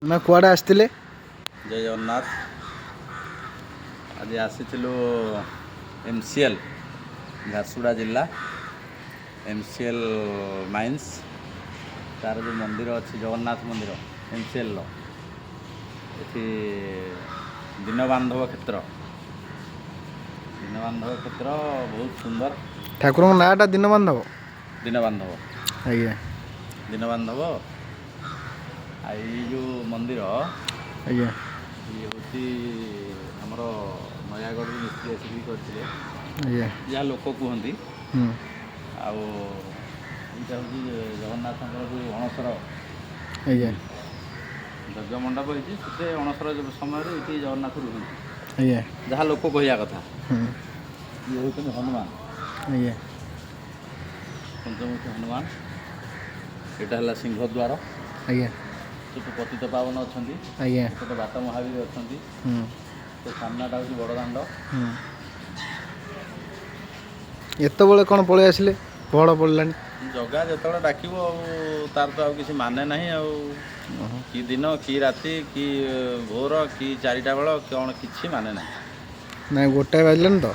ନା କୁଆଡ଼େ ଆସିଥିଲେ? ଜୟ ଜଗନ୍ନାଥ। ଆଜି ଆସିଥିଲୁ MCL, Jharsuguda ଜିଲ୍ଲା MCL mines, ତାର ଯେଉଁ ମନ୍ଦିର ଅଛି, ଜଗନ୍ନାଥ ମନ୍ଦିର MCLର, ଏଠି ଦୀନବାନ୍ଧବ କ୍ଷେତ୍ର। ଦୀନବାନ୍ଧବ କ୍ଷେତ୍ର ବହୁତ ସୁନ୍ଦର। ଠାକୁରଙ୍କ ନାଁଟା ଦୀନବାନ୍ଧବ? ଦୀନବାନ୍ଧବ। ଆଜ୍ଞା। ଦୀନବାନ୍ଧବ। ଆଉ ଏଇ ଯେଉଁ ମନ୍ଦିର, ଇଏ ହେଉଛି ଆମର ନୟାଗଡ଼ରୁ ମିସ୍ତ୍ରୀ ଆସିକି କରିଥିଲେ, ଯାହା ଲୋକ କୁହନ୍ତି। ଆଉ ଏଇଟା ହେଉଛି ଜଗନ୍ନାଥଙ୍କର ଯେଉଁ ଅଣସର ଯଜ୍ଞ ମଣ୍ଡପ ହେଇଛି, ସେଥିରେ ଅଣସର ସମୟରେ ଏଇଠି ଜଗନ୍ନାଥ ରୁହନ୍ତି, ଯାହା ଲୋକ କହିବା କଥା। ଇଏ ହେଉଛନ୍ତି ହନୁମାନ, ପଞ୍ଚମୁଖୀ ହନୁମାନ। ଏଇଟା ହେଲା ସିଂହଦ୍ୱାର। ସେଠୁ ପତିତ ପାବନ ଅଛନ୍ତି। ଏପଟେ ବାଟ ମହାବୀର ଅଛନ୍ତି। ସେ ସାମ୍ନାଟା ହେଉଛି ବଡ଼ ଦାଣ୍ଡ। ଏତେବେଳେ କ'ଣ ପଳେଇ ଆସିଲେ? ପହଡ଼ ପଡ଼ିଲାଣି। ଜଗା ଯେତେବେଳେ ଡାକିବ, ଆଉ ତାର ତ ଆଉ କିଛି ମାନେ ନାହିଁ। ଆଉ କି ଦିନ, କି ରାତି, କି ଭୋର, କି 4ଟା ବେଳ, କ'ଣ କିଛି ମାନେ ନାହିଁ। ନାଇଁ, 1 ବାଜିଲାଣି ତ।